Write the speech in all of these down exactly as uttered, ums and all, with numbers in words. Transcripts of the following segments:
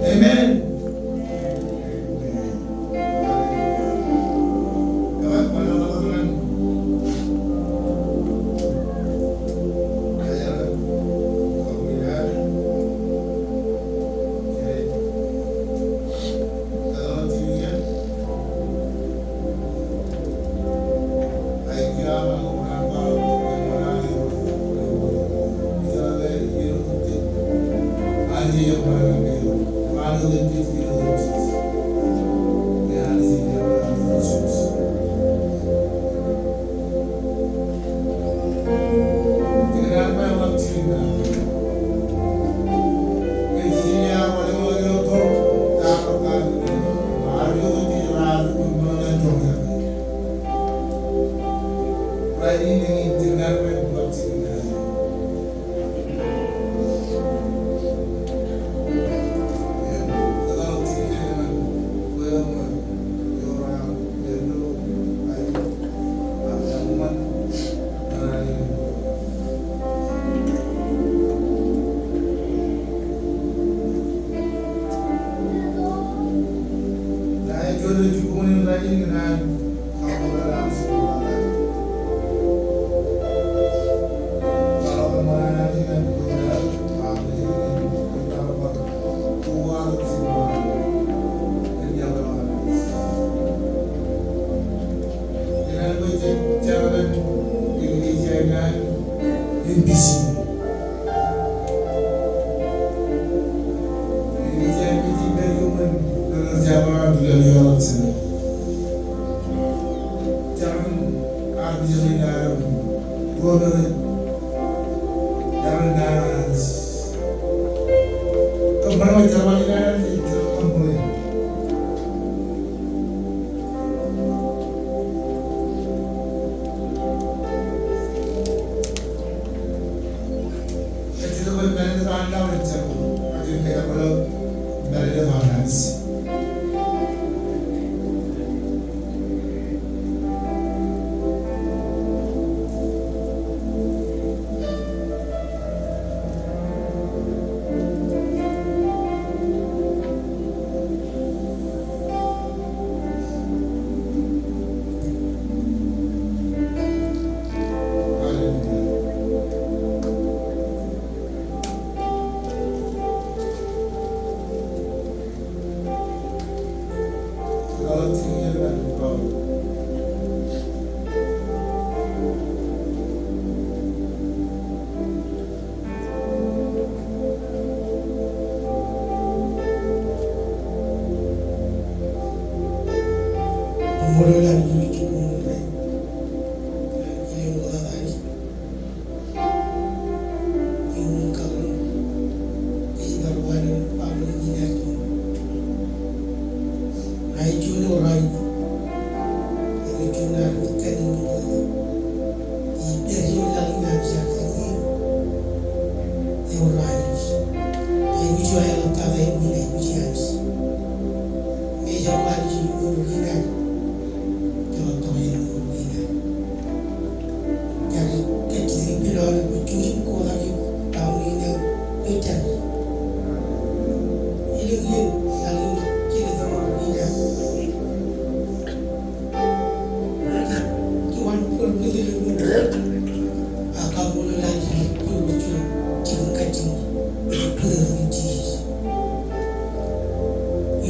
Amen.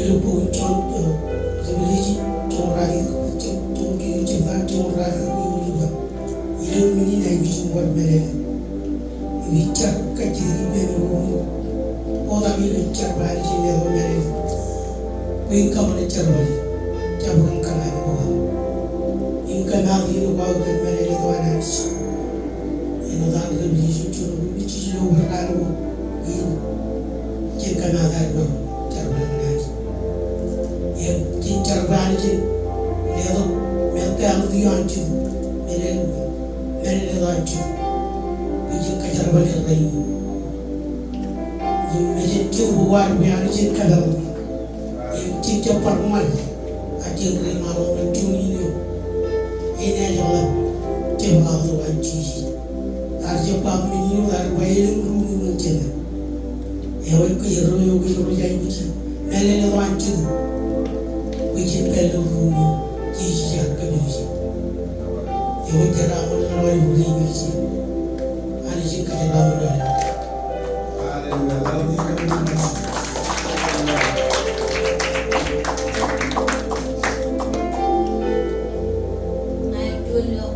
Ilo bok in Jon, eo, Revelation, joñoul ruwatimjuon, joñoul ruwatimjuon, joñoul ruwatimjuon. Ilo men in aikuj in wōr meḷeḷe. Im ij jar kajjitōk ippān ro in. Ṃokta ilo jar bwe Anij en letok meḷeḷe. Bwe in kōṃṃane jerbal in. Jabdewōt kōṃṃane bwe in kōmaak iien ko aō kōn meḷeḷe ko an Anij. Āinwōt an Revelation joñoul ruwatimjuon, ilo bar raan ko in jen kōmaak ad bar jerbal ñan Anij. Jetōb, meḷeḷe, meḷeḷe eo an Jetōb bwe jen kōjerbale rainin. Im mejān Jetōb eo ad bwe Anij en kōpeḷḷọk im jen jab bar ṃōj, ak jen reiṃaanḷọk ñan juon in eo enaaj ḷap jepḷaaktok an Jisōs. Ear jab ba men in eo, ear ba elōñ ruum ñan jenaaj. Ewōr kōjro eo kōjro ej aikuj im meḷeḷe eo an Jetōb bwe jen pād ilo ruum eo Jisōs ear kōpooje. Ewōr jeraaṃṃan ñan aolep ri-Kūrjin. Anij en kōjeraaṃṃan aolep. Hallelujah.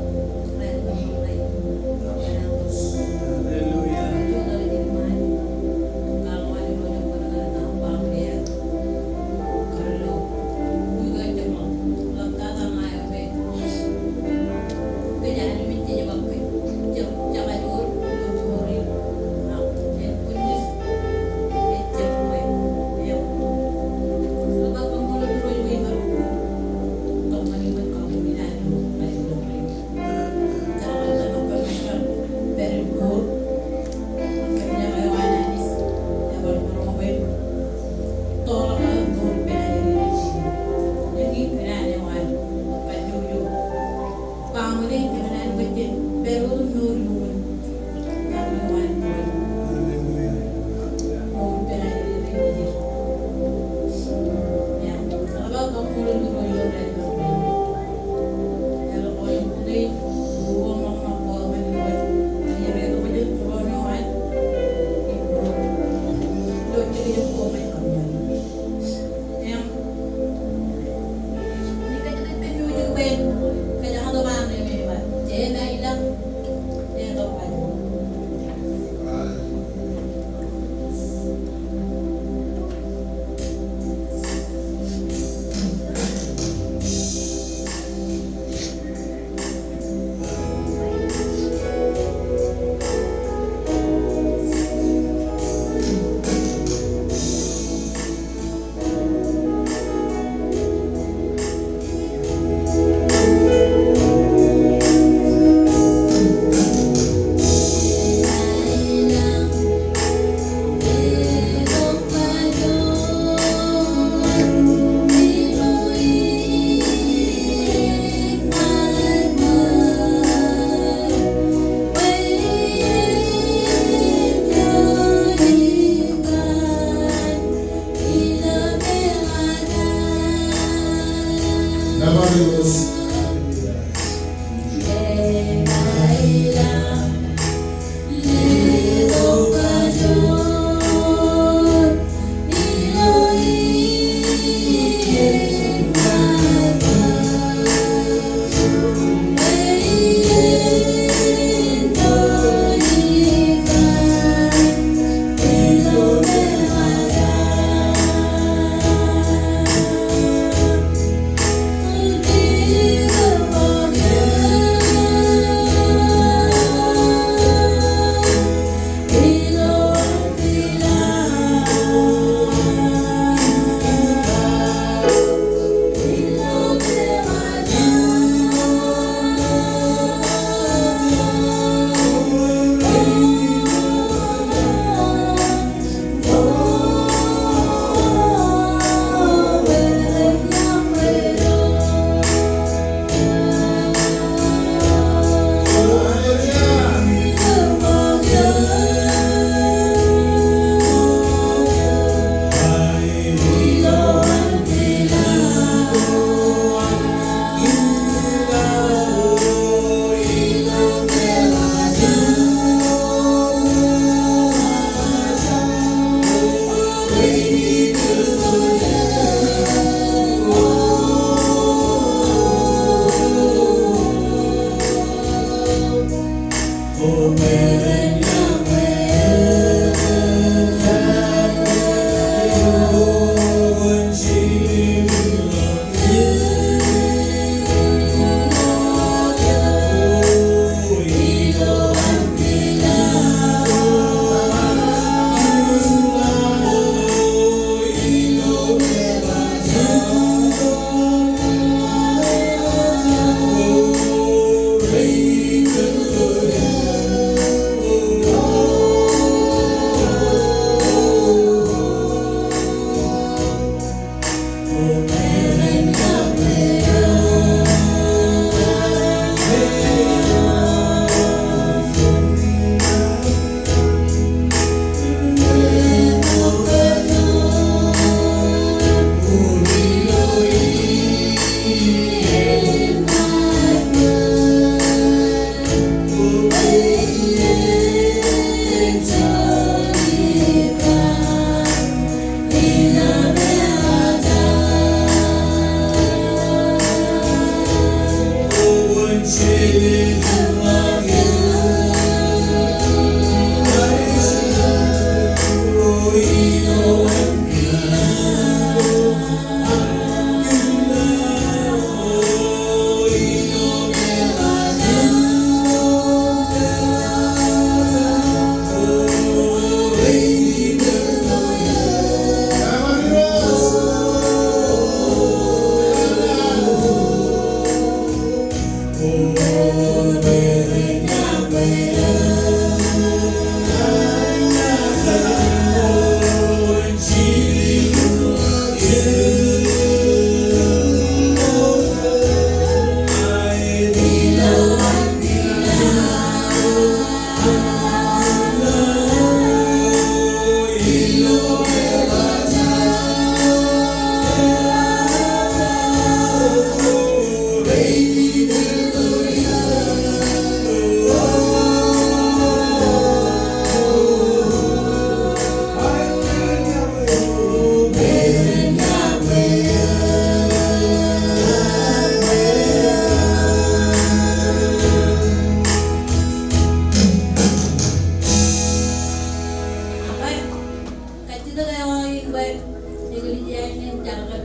Jar kōn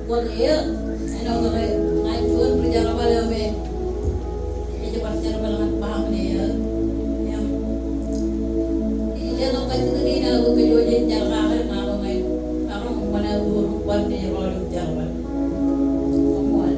wōt eō, āinwōt ke ña juon ri-jerbal eo me ej bar jerbal ñan ba ñan eō. Im ij letok kajjitōk in aō kōj wōj in jar kake, ña ḷọk ñan, ak ṃōṇōṇō bar ri-jerbal. Koṃṃool.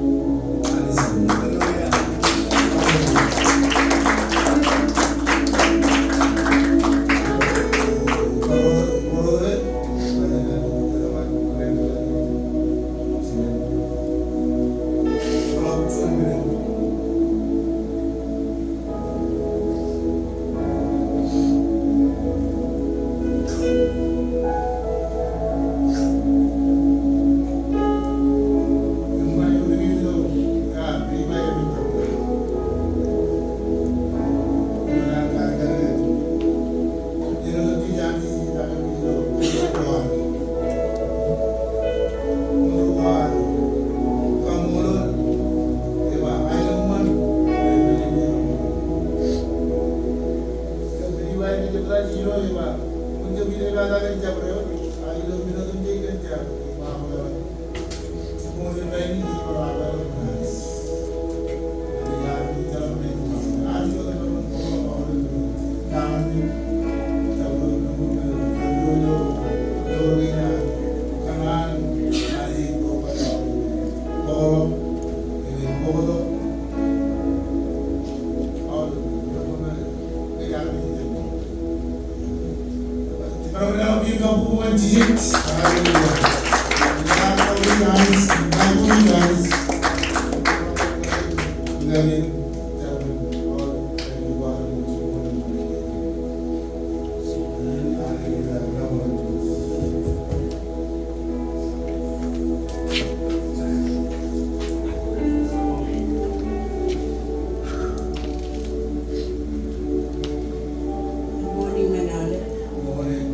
Morning, Manale. Morning.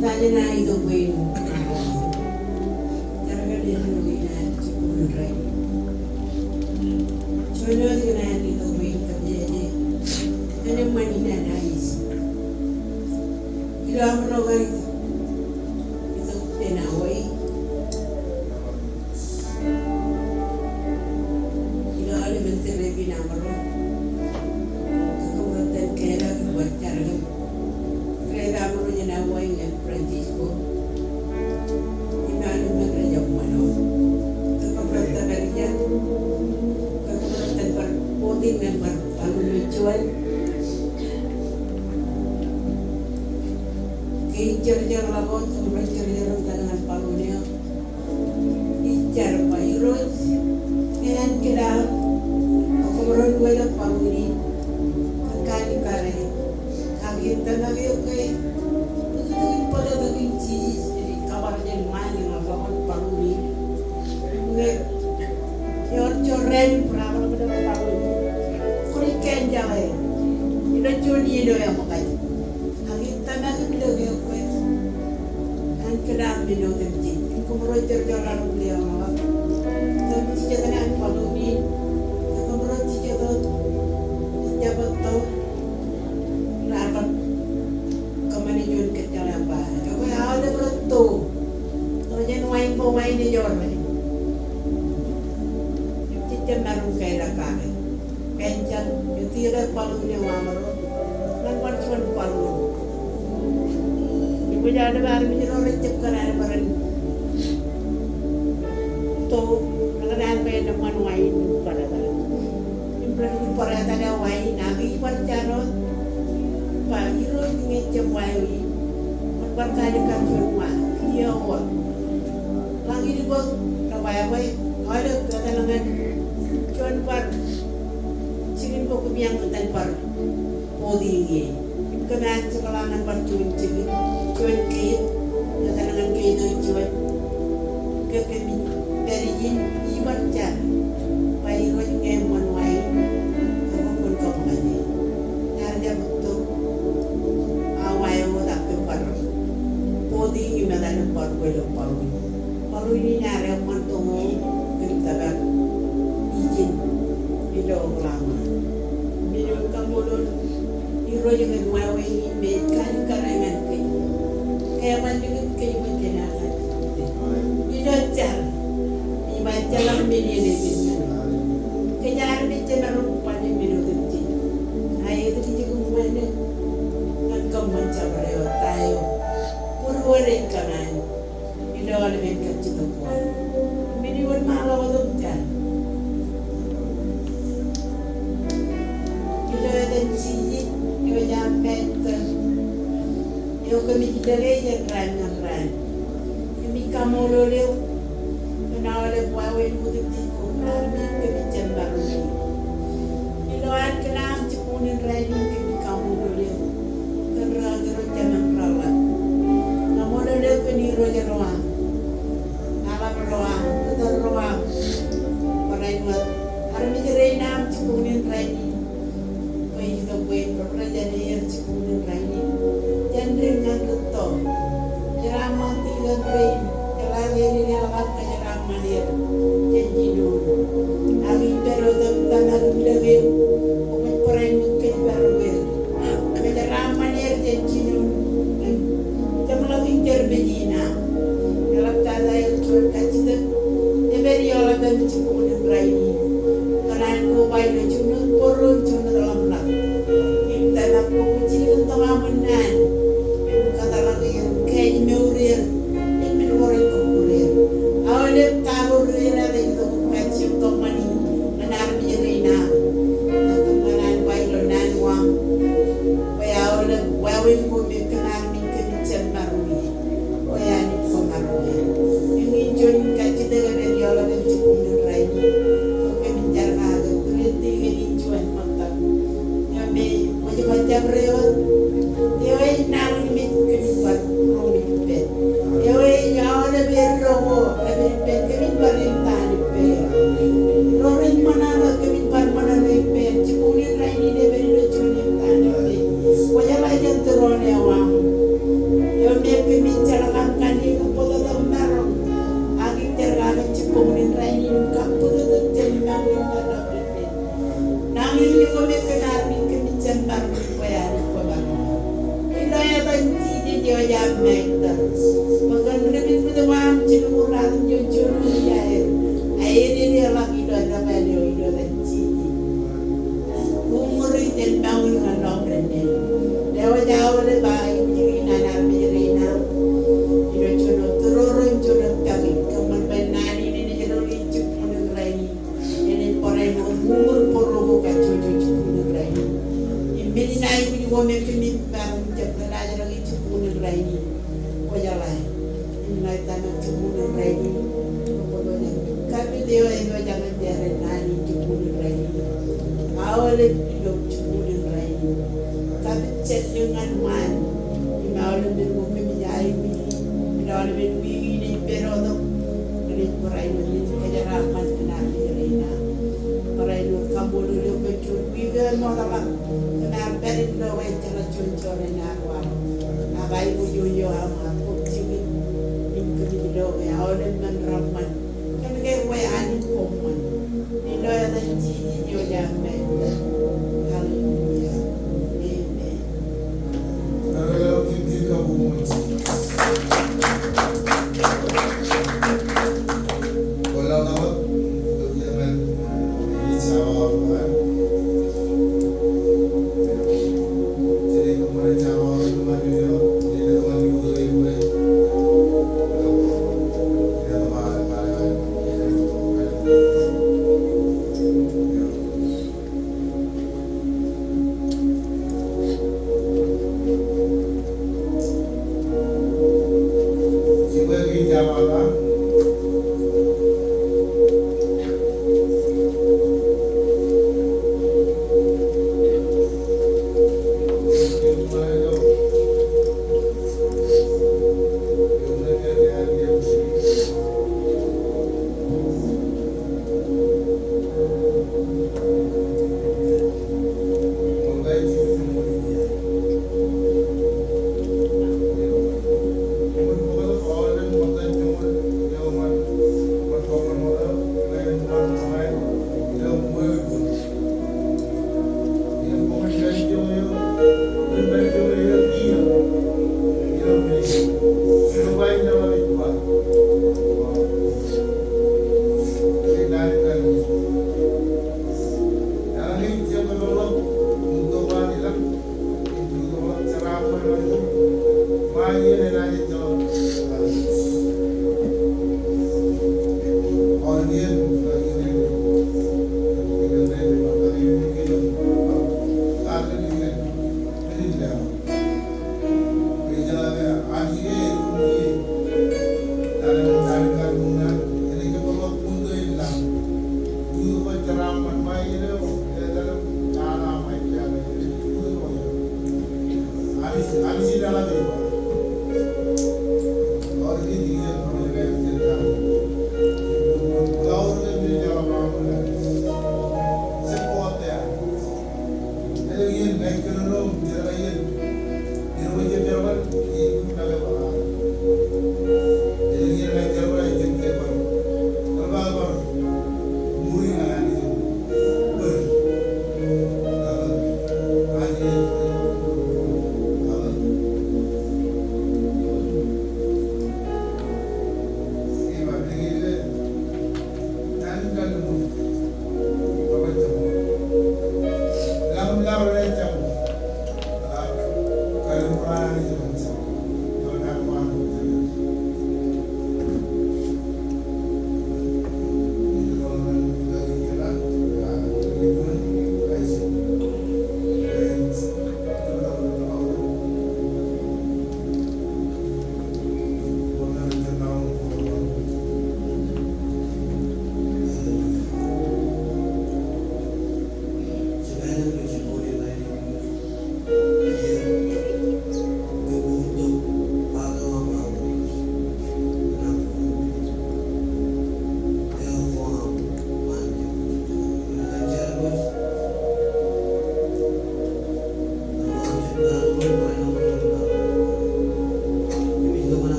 Ij bar itok bwe in jar kōn eō in aer jibukun rainin. Juon wōt in aer itok bwe in kōmmejeje kōn eṃṃan in an Anij. Ilo aṃro kar itok, itok jān Hawaii. Ilo aolep in tōre in aṃro, kōmro iten keḷọk ilo jar kōn tōre in aṃro jān Hawaii ñan Francisco. Im aolep men rej eṃṃan wōt. Kōmro iten pād ijeṇ, kōmro iten bar vote in ñan bar bar ṃōj juon. Ke ij jerbal ḷọk wōt, kōmro jerbal ḷọk ñan baḷuun eo. Ij jar ba Irooj, ñe enañin kōḷḷā, kōmro lewōj ḷọk baḷuun in kōn kaalikkar eo. Ak ij tōmak eok ke bōtōktōkin, bōtōktōkin Jisōs ej kōṃṃan jān ṃaan ñan ḷọk baḷuun in. Ñe ewōr jorrāān im bar ḷọk baḷuun in, kwōnaaj kōjeañ ilo juon iien eo eṃōkaj. Ak ij tōmak im lo eok bwe en kōḷḷā men otemjej. Kōmro jerbal ḷọk im lo eok. Kōmro jijet ñan baḷuun in. Kōmro jijet wōt. Ij jab etto. Raar bar kōṃṃane juon kōjjeḷā ba, ekwe aolep rej to, to jān wain bwe wain ej jorrāān. Im jejjab maroñ keḷḷā kake. Kōjeañ, ej tōmak baḷuun eo aṃro ñan bar juon baḷuun. Im ej aolep armej ro rej jab kōṇaan bwe ren to, rej kōṇaan bwe en eṃṃan wain im barāinwōt. Im rej barāinwōt wain, ak ij bar jaro ba Irooj ñe ejjab wa eo in, kwōn bar kaalikkar juon wa kiiō wōt. Ḷak ilbōk rej ba bwe aolep etal ñan juon bar jikin bwe kōm iaan etan bar vote in ie. Im kōm an jekḷā ñan bar juon jikin, juon kate, etal ñan kate eo juon. Ke kōmij pād ijin, ij bar jar ba Irooj ñe eṃṃan wa in, ak kwōn kōṃṃane. Ear jab etto, a wa eo wōt ak kōm bar vote in im etal im bar bōk ilo baḷuun in. Baḷuun in ear eṃṃan toḷ eo kōm tōpar ijin ilo Oklahoma. Men eo kaṃṃoolol Irooj kōn wāween in me ej kaalikkar ñan kōj. Ke eṃṃan likūt kōj bwe jen aō kajjitōk. Ilo jar, ij ba ejjeḷọk men eṇ ej pen ñan kōj armej jemaroñ bar men otemjej. Ak etal ijin kōṃṃane ñan kōṃṃan jabdewōt ta eo būruod ej kōṇaan ilo aolepen kajjitōk ko an. Men eo eṃṃanḷọk otem jar. Ilo etan Jisōs eo ej aṃ Maestō, eo kōmij lōke jān raan ñan raan. Kōmij kaṃṃoolol eok kōn aolep wāween otemjej ko kōn armej kōmij jab maroñ. Ilo ad kōn aṃ jibboñōn rainin kōmij kaṃṃoolol eok kōn rūkaki ro jemaroñ reḷḷap. Kaṃṃoolol eok kōn irooj ro aṃ, aḷap ro aṃ, ri-tōl ro aṃ. Barāinwōt armej rein aṃ jibboñōn rainin. Bwe ej itok bwe en rej jab er jibboñōn rainin jān dik ñan rūtto. Jeraaṃṃan tikōn rein, eḷaññe ear eḷap kōjeraaṃṃan er jān jinoin. Ak ij pād wōt im tōmak im lōke eok, kwōj barāinwōt kōjparok er. Kōjeraaṃṃan er jān jinoin im jeṃḷọkin jerbal in aṃ. Eḷaptata eo juon kajjitōk, ej pād ioḷapḷọk jibboñōn rainin. Kōṇaan koba ilo juon wōt bōro im juon wōt ḷōmṇak. Im tōmak bwe kwōj jilkintok aṃ unin naan im kōtḷọk er, kōj mour er, im men ko rej kọkkure er. Aolep ta ko rej ej itok im kajjitōk kōṃṃani ñan armej rein aṃ. Ñan kōṃṃan an ba ilo naan ko aṃ bwe aolep wāween ko me kōn armej kōmij jab maroñ. Bwe Anij kwōmaroñ. Eñin juon kajjitōk ej pād ioḷapḷọk jibboñōn rainin. Bwe kōmij jar kake, kōmij tikōn in juon ṃōttan. Eo me kwōj ba jabdewōt. Eo ej naan in mej kōmij bar roñ im pād. Eo ej aolep eddo ko rej pād im pād kōmij bar im ta in pād. Ro rej ṃōṇōṇō kōmij bar ṃōṇōṇō im pād. Jibboñōn rainin ej pād ilo juon im ta in pād. Kwōjeḷā jān tūroon eo aṃ. Eo me kōmij jeḷā kōn kaṇe kōm bōtōktōk maroñ. Ak ij jar kake jibboñōn rainin im kabbōtōktōk jān mour in ḷọk rein. Nañinmej ko me kōn armej kōmij jab maroñ bwe Anij kwōmaroñ. Ilo etan Jisōs eo ej aṃ Maestō. Bwe kōn ri-pitpit ko aṃ jilkintok ratimjuon juon wōt iar. Ak ededeḷọk ilo etan eo ilo etan Jisōs. Uññūri jān mour in ḷọk rein. Lewōj aolep aikuj in an armej rein aṃ. Ilo juon wōt tūroro im juon wōt pākin. Kōṃṃan bwe naan in enaaj roñi jibboñōn rainin. Enaaj barāinwōt uññūr bōro ko kajjojo jibboñōn rainin. Im men in aikuj ko me kōmij maroñ jab lōḷḷap ḷọk jibboñōn rainin. Kwōjeḷā. Im ṇa ij tōmak jibboñōn rainin. Kwō kwō ej kapit eo ej ej aṃ ej pād naan in jibboñōn rainin. Aolep ilo jibboñōn rainin. Kapit jān dik ñan ṃaan. Im aolep men ko kōmij aikuji. Ilo aolepen wiik in ej pād wōt. Kōmij barāinwōt kōjeraaṃṃan kōn armej rein aṃ. Barāinwōt kaṃṃoolol eok kōn juon wiik eo eṃootḷọk. Kōm ar pād im lo ejjeḷọk juon jorrāān ar waḷọk. Ak aiboojoj eo aṃ ak kobjekjek im kōmij lo ke aolep men reṃṃan. Kōn ke kwe Anij koṃṃan. Ilo etan Jisōs eo ej aṃ Maestō. Hallelujah. Amen.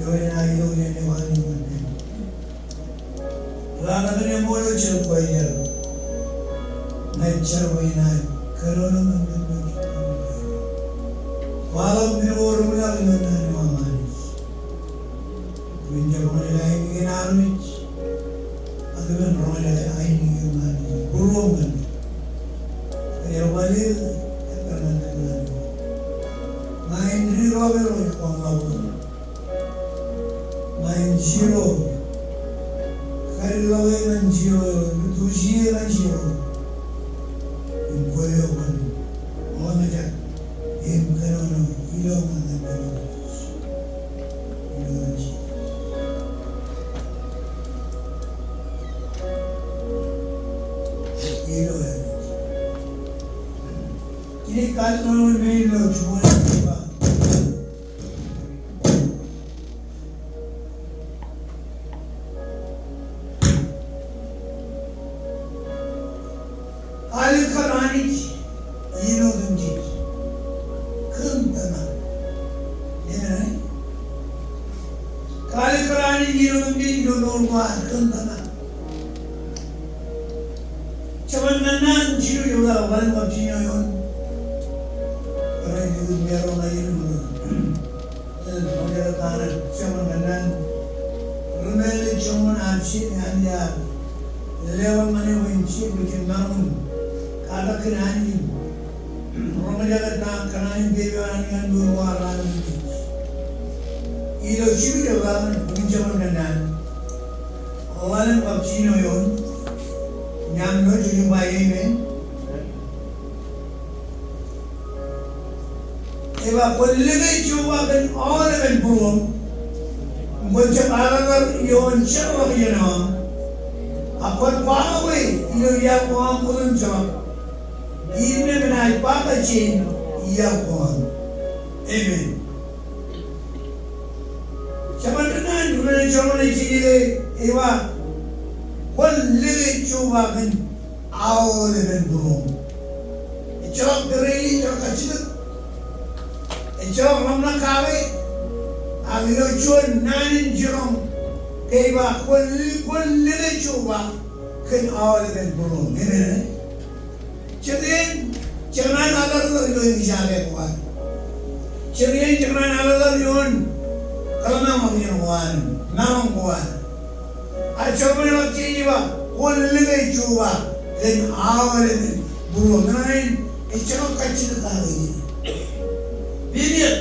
Eo enaaj itok jān eo an iṃōn. Raar kōn eṃool eo jet kwe jar. Ña ij jar bwe inaaj kōnono ñan kōnono. Kwaḷọk men ko reṃwilaḷ ilo naan eo aṃ Anij. Kōmin jab roñjake ainikien armej. Ak kōmin roñjake ainikien Anij. Būruōṃ ñan. Ej ba ḷe, ekkar ñan kōn naan eo. Ña in diḷọk eo rej kwaḷọk. Ña in zero. Kar ḷọk e ñan zero, ḷọk e ñan zero. Im kwōle eo kwōn ḷoñjake im kōnono ilo ñan kōnono. Ilo ñan Jisōs. Ilo ñan Jisōs. Ij kōnono men ilo juon eo ba. Alikkar Anij in otemjej kōn tōmak. Amen. Alikkar Anij in otemjej ilo mour ko ad kōn tōmak. Jeban Kanaan jilu jebta ḷalem kab jiljino eoon. Barāinwōt merom ṇa iien eo. Ej roñjake ta ṇe Jeban Kanaan. Ri-Israel ej joñan an Anij ear leḷọk ñan e bwe en jab bwe jen maroñ in katak kōn Anij im roñjake ta kōn Anij im pepe an Anij ñan mour ko ad raan in. Ilo jilu jebta ṇe in Jeban Kanaan. Ḷalem kab jiljino eoon. Ñan eo ej ba amen. Ej ba kwōn lōke Jeova kōn aolepen būruōṃ. Kwōn jab atartar ioon jeḷọk iien eo aṃ. Ak kwōn kwaḷọk e ilo iaḷ ko aṃ otemjej. Innām enaaj ba bwe jen iaḷ ko aṃ. Amen. Jeban Kanaan, ri-Israel ej ba, ej ba, kwōn lōke Jeova kōn aolepen būruōṃ. Ejjeḷọk tōre, ejjeḷọk kajjitōk. Ejjeḷọk ḷōmṇak kake. Ak ilo juon naan in jiroñ ke ej ba kwōn, kwōn lōke Jeova kōn aolepen būruōṃ. Amen. Jet iien, jekōṇaan atartar ilo eñjake ko ad. Jet iien, jekōṇaan atartar ioon kōḷmānḷọkjeṇ ko ad, maroñ ko ad. Ak Jeova ej ba, kwōn lōke Jeova kōn aolepen būruōṃ. Ñan ejjeḷọk kajjitōk kake. Ejjeḷọk,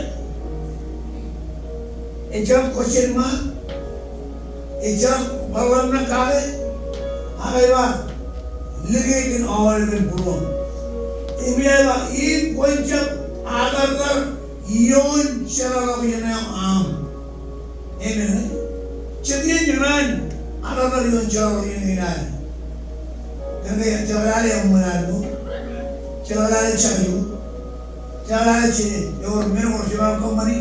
ejjeḷọk question mark. Ejjeḷọk bar ḷōmṇak kake. Ak ej ba, lōke kōn aolepen būruōṃ. Im ej ba, im kwōn jab atartar ioon jeḷāḷọkjeṇ eo aṃ. Amen. Jet iien jekōṇaan atartar ioon jeḷāḷọkjeṇ kein ad. Kōnke jeḷā lale eṃṃan ad ṇe. Jeḷā lale jekjek. Jeḷā lale je ewōr men ko jemaroñ kōṃṃani.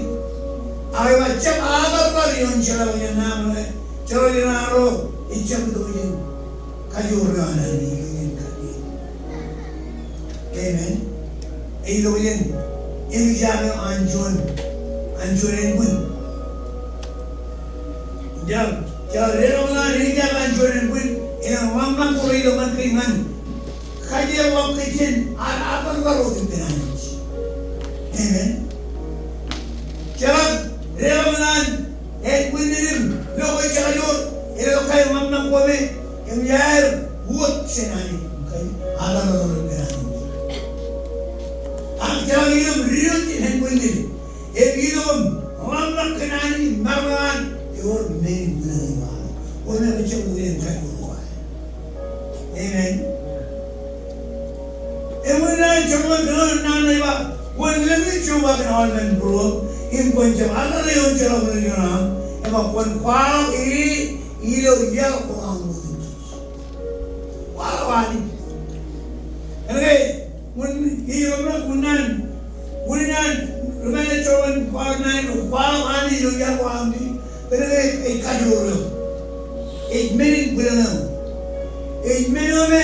Ak ej ba jab atartar ioon jeḷāḷọkjeṇ eo aṃ. Jeḷāḷọkjeṇ eo aṃ ro ejjab itok jān kajoor eo an Anij. Amen. Ej itok jān eñjake eo an juon, an juon ānbwin. Jeḷā, jeḷā deḷọñ eo an eñjake eo an juon ānbwin, elōñ ḷōmṇak ko reilọk ñan kōj ñan kajeḷọk kōj jān ad atartar otemjej an Anij. Amen. Jeḷā deḷọñ eo an ānbwinnin im lo kōj jekjek, eḷap kain ḷōmṇak ko me, im iar wōt jān Anij, kain atartar otemjej an Anij. Ak jeḷā ilo im diwōj jān ānbwinnin, im ilo im ḷōmṇak kōn Anij im maroñ an, ewōr men in bwilōñ eo aṃ. Kwōn jab wōt jān kajoor eo aṃ. Amen. Eṃṃan naan, jeṃḷọkin naan ṇe ej ba, kwōn lōke Jeova kōn aolepen būruōṃ, im kwōn jab atartar ioon jeḷāḷọkjeṇ eo aṃ, ej ba kwōn kwaḷọk e ilo iaḷ ko aṃ otemjej. Kwaḷọk Anij. Kōnke, Wōn, ij ḷōmṇak unin an, unin an, ri-Israel ej ba, kwaḷọk Anij ilo iaḷ ko aṃ, kōnke ej kajoor eo. Ej men in bwilōñ eo. Ej men eo me,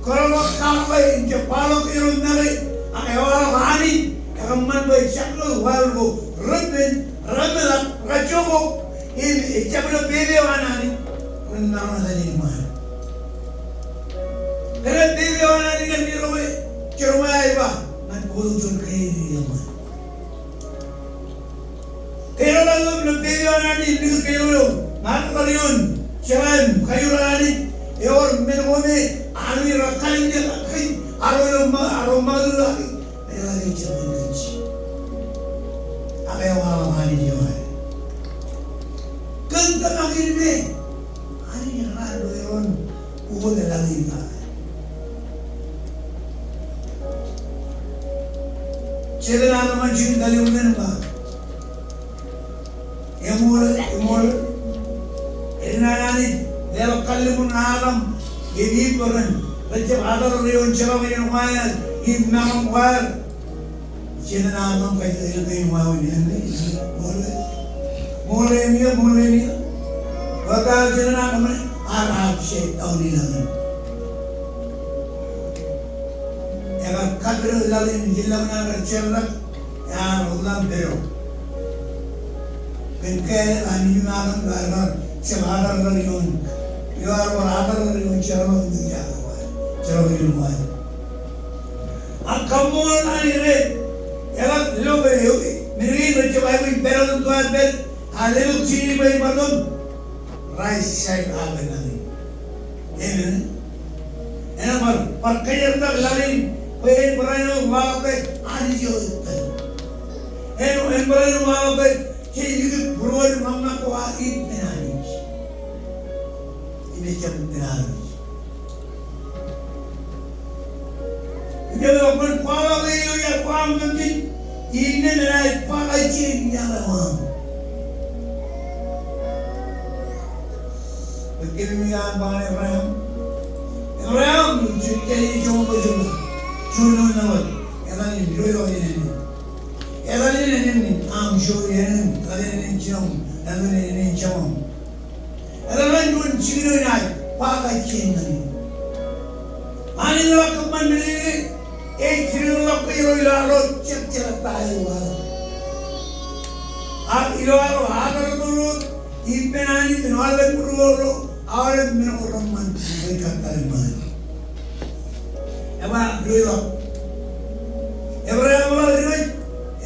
kōrọọl ḷọk kaḷọke, im jab kwaḷọk ilo make, ak ewaḷọk Anij, ekōṃṃan bwe jekdọọn waḷọk ko, repen, remeḷọk, Kajjojo, im ejjab ilo pepe eo an Anij ren maroñ etal ilo ṃaan. Kōn pepe eo an Anij kōn ro eo, Jeremaia eba, ñan bōktok juon kōjatdikdik ilo ṃaan. Kōjro ḷọk ilo pepe eo an Anij, likūt kōjro ḷọk, ṃaroñ ri ioon jeraaṃṃan, kajoor an Anij, ewōr men ko me, Anij rej kallimjek kōj, arro ilo ṃa, arro ṃakūtkaki, Ak eo aolep Anij eo aer. Kōn tōmak in me Anij ej kar lo eoon ukōt laḷ in kake. Jetan Adam ej jikin kalliṃur in ba, eṃool, eṃool, enaaj Anij leḷọk kalliṃur ñan Adam im Iv bwe ren rej jab atar ri ioon jerbal in ko aer im maroñ ko aer. Jetan Adam kajjitōk ilo pein wāween, enaaj, enaaj, ṃool, ṃool enaaj, ṃool enaaj. Bōtab jetan Adam ear upside down i laḷ in. Ekar kapidoḷ laḷ in, jeḷā ñan kar jerbal, ear ḷōḷḷap pedo. Kōn ke Anij im Adam eo ar jab atar ri ioon, eo ar bar atar ri ioon jerbal in ko aer, jerbal in ko aer. Ak kaṃṃoolol Anij rej, eḷak lo ke eo, men kein rej jab aikuj pād otemjej pād, a letok jini bwe en bar tok, rise side up in laḷ in. Amen. Enaaj bar, bar kōjerbal laḷ in, bwe en barāinwōt waḷọk ke Anij eo ej pād. En, en barāinwōt waḷọk ke jej likūt būruod im ṃakṃak ko ad ippān Anij. Im ejjab ippān Anij. Im ej ba bwe kwaḷọk e ilo iaḷ ko aṃ otemjej, innām enaaj ba kajjien iaḷ eo aṃ. Bwe kōmij ba ñan Ebream, Ebream, juon, juon, juon, juon, juon, etan in, juon, juon, juon, etan in, etan in, aṃ juon, etan in, etan in, jinoin, etan in, etan in, jinoin. Etan in juon jikin eo enaaj ba kajjien ñan eok. Anij eḷak kōṃṃan meḷeḷe, ej jilkinḷọk kōjro ilo arro jekjeḷā ta eo aō. Ak ilo arro atar tok ro, ippān Anij en aolep būruod ro, aolep men ko reṃṃan rej kar tōl ṃaan. Ej ba, diwōjḷọk. Ebream eḷak diwōj,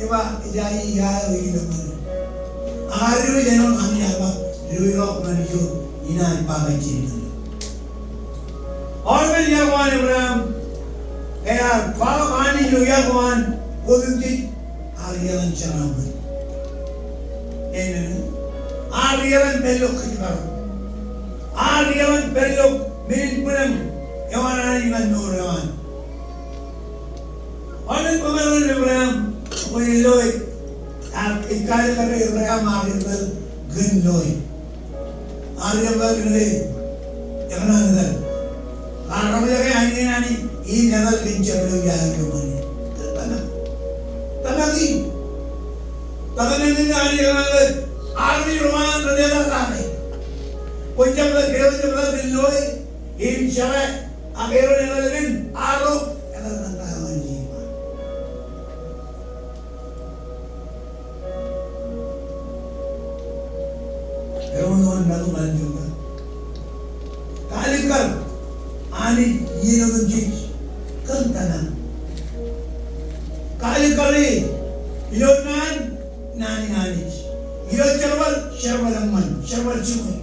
ej ba, ejja, ejja, ejja, ejja. Ak diwōj āinwōt Anij ear ba, diwōjḷọk ñan ijo inaaj ba kajjien ñan eok. Aolep iaḷ ko an Ebream, ear kwaḷọk Anij ilo iaḷ ko an otemjej, ear iaḷan jeraaṃṃan. Amen. Ear iaḷan pād ilo kōjparok. Ear iaḷan pād ilo men in bwilōñ eo an Anij ñan mour eo an. Aolep kōmeḷeḷe in Ebream, bwe loe, ear, ej kaalikkar Ebream ear iaḷ kōn loe. Ear iaḷ kōn loe, ekōṇaan etal. Ear roñjake ainikien Anij, im etal kōn jabdewōt iaḷ eo an Anij. Tōmak. Tōmak in. Tōmak in Anij ekōṇaan etal. Armej ro an ren etal kake. Kwōn jab etal, kwōn jab etal kōn loe, im jake, ak etal kōn arro, etal kōn ta eo an Anij. Etal kōn ta eo an Anij. Kaalikkar Anij iien otemjej kōn tōmak. Kaalikkar e ilo naan, naan in Anij. Ilo jerbal, jerbal eṃṃan, jerbal jiṃwe.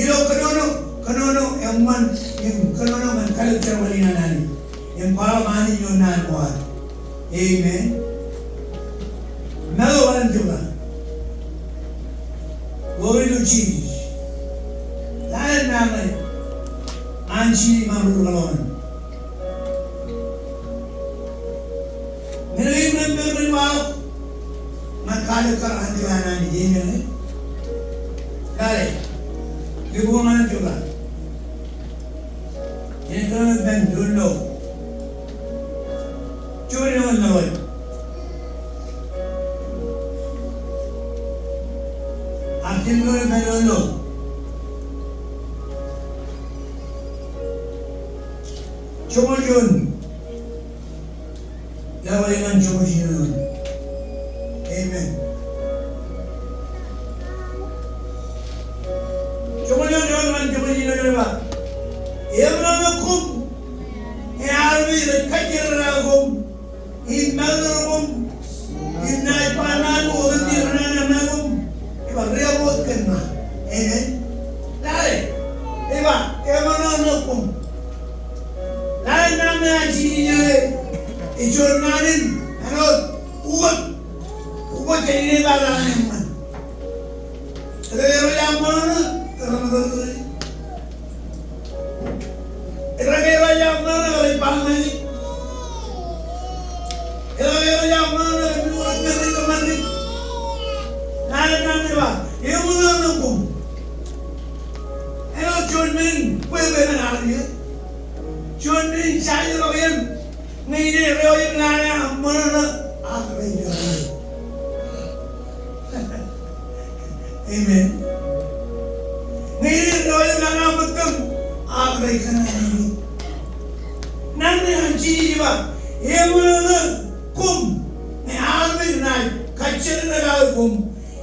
Ilo kōnono, kōnono eṃṃan, im kōnono ñan kalōk jerbal in an Anij. Im kwaḷọk Anij ilo naan ko ad. Amen. Meḷeḷe in jebta. Glory to Jesus. Lale naan ṇe. Anij ej maroñ ri kaḷoran. Men kein ren pād ilo waḷọk ñan kaalikkar an Anij, amen. Lale. Lukkuun ñan jebta. Jen kōnono ippān doon lo. Joñoul eoon ḷọk. Ak jen kōnono ippān doon lo. Joñoul eoon. Ḷọk ñan joñoul eoon. Amen. Joñoul juon, joñoul ruo ñan joñoul jilu ej ba, eṃōṇōṇō koṃ ñe armej rej kajjitōk koṃ im matōrḷọk koṃ im naaj ba naan ko otemjej renana ṇae koṃ. Ej ba riab wōt kōn ṇa. Amen. Lale. Ej ba eṃōṇōṇō koṃ. Lale naan eo an Jisōs ej juon naan in āinwōt ukōt. Ukōt jān ine bar an eṃṃan. Etke rej aṃṃan ṇe? Etke rej aṃṃan ṇe? Etke rej aṃṃan ṇe? Etke rej aṃṃan ṇe? Etke rej aṃṃan ṇe? Naan eo an ej ba, eṃōṇōṇō koṃ. Āinwōt juon men in bwebwenato armej. Juon men in jaje ḷọk iien ñe ine rej aṃṃan ṇe, aṃṃan ṇe ak rej iọkwe. Amen. Ñe ine rej aṃṃan ṇe, aṃ bōk tōm ak rej kōṇaan. Naan eo an Jisōs ej ba, eṃōṇōṇō koṃ ñe armej naaj kajjitōk koṃ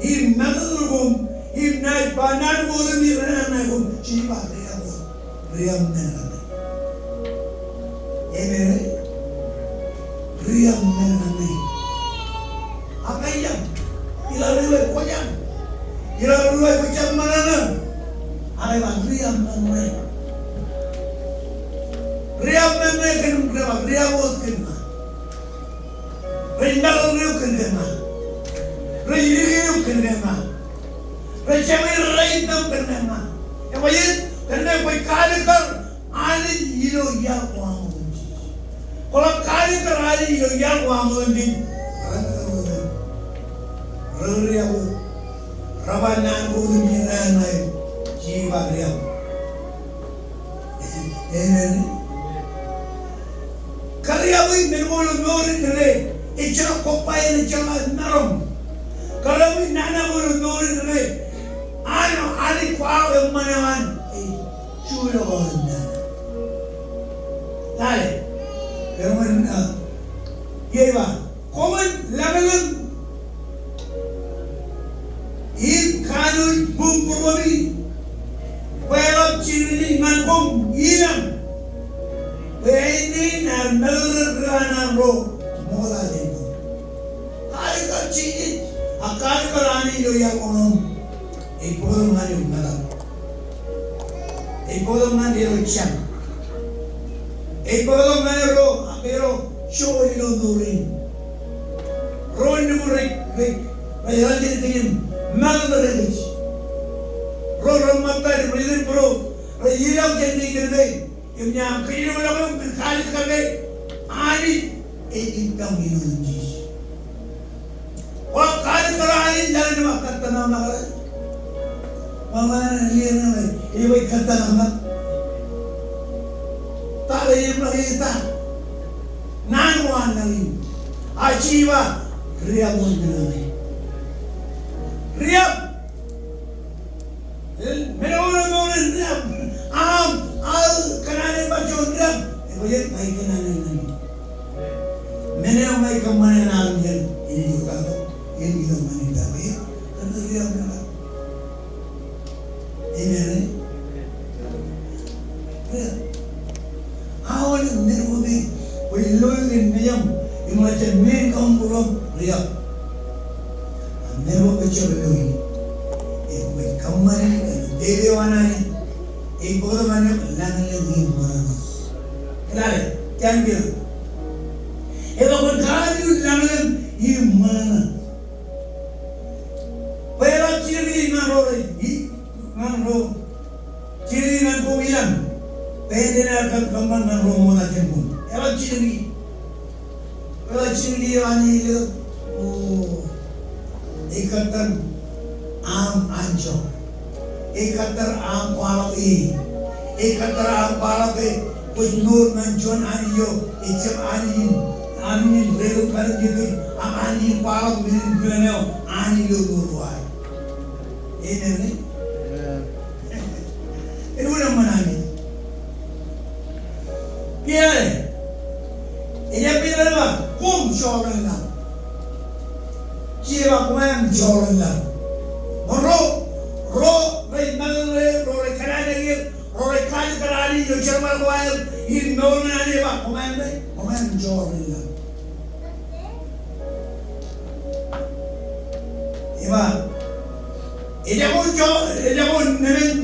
im matōrḷọk koṃ im naaj ba naan ko otemjej renana ṇae koṃ. Jisōs ej ba riab wōt. Riab men kaṇe. Amen. Riab men kaṇe. Ak ij jañ. Ilo ri eo kwōjañ. Ilo ri eo kwōjañ men kaṇe. Ak ej ba riab men kaṇe. Riab men kaṇe kōn, rej ba riab wōt kōn ṇa. Rej matōrḷọk eok kōn ke ṇa. Rej likūt eok kōn ke ṇa. Rej jeṃḷọk rej itok kōn ke ṇa. Ej ba ej kōn ke kwōj kaalikkar Anij ilo iaḷ ko aṃ otemjej. Kwō ḷak kaalikkar Anij ilo iaḷ ko aṃ otemjej. Rej matōrḷọk eok. Rej riab wōt. Rej ba naan ko otemjej renana ṇae. Jisōs ej ba riab. Amen. Kariab eo men ko ilo mour in kōnke ejjeḷọk kobaik, ejjeḷọk maroñ. Kariab eo nana ko ilo mour in kōnke an, Anij kwaḷọk eṃṃan eo an ej juḷọk aolep nana. Lale. Kōn men, ah, ej ba. Koṃwin lañlōñ im kanooj bōk būruemi, bwe eḷap jidikdik ñan koṃ ilañ, bwe āindein ear matōrḷọk ri kanaan ro ṃokta jān koṃ. Kaalikkar Jisōs, ak kaalikkar Anij ilo iaḷ ko aṃ. Ej bōktok ñan eok metak. Ej bōktok ñan eok jañ. Ej bōktok ñan eok ro, ak ro joñoul ilo mour in. Ro nukun rej, rej, rej ḷak ijin kōj im matōrḷọk kōj. Ro rej ṃōttan im rej iten būruō, rej ilọk jān kōj kōn ke im ña aṃ kōjro ḷọk eok kōn kaalikkar ke Anij ej ippām ilo otemjej. Kwō kaalikkar Anij, lale ṇe im kōttan aṃ ṇe. Ṃaṃa ṇe, ej ba kōttan aṃ ṇe. Ta eo ej ba ita. Naan ko an nañin. Ak Jisōs ej ba riab wōt kōn ṇe. Riab. Men eo ej mour in riab. Aṃ, aō, kōṇaan eo ej ba juon riab. Ej ba ej ba kōṇaan eo ṇe. Men eo ej kōṃṃane armej in, ej itok, ej itok ñan ita, ej kōn riab ṇe. Amen. Riab. Aolep men ko me kwōj lo kōn mejaṃ im ḷak jān men kaṃ bwe kwōj riab. Men ko kwōj jab lo kōn, im kwōj kōṃṃane kōn dedeḷọñ an Anij, ej bōktok ñan eok lañlōñ im ṃōṇōṇō. Lale, jān kiiō. Ej ba kwōn kanooj lañlōñ im ṃōṇōṇō. Bwe eḷap jidikdik ñan ro rej, ñan ro. Jidikdik ñan koṃ ilañ. Bwe āindein ear kōṃṃan ñan ro ṃokta jān koṃ. Eḷap jidikdik. Eḷap jidikdik eo an ilo. O. Ej kōttar aṃ anjọ. Ej kōttar aṃ kwaḷọk e. Ej kōttar aṃ kwaḷọk e. Kwōj mour ñan juon Anij eo ejjab Anij in, Anij in relukkuun kōj, ak Anij in kwaḷọk men in kilen eo an ilo mour ko aer. Amen. Amen. Ej wōn eṃṃan Anij. Kiiō. Ej ba Piter ej ba, koṃ joḷọk laḷ. Jisōs ej ba koṃ aṃ joḷọk laḷ. Ro, ro rej matōrḷọk, ro Ko aer in mour ñan Anij, ej ba, koṃ aer, koṃ aer joḷọk in laḷ. Ej ba, ejako joḷọk, ejako nemān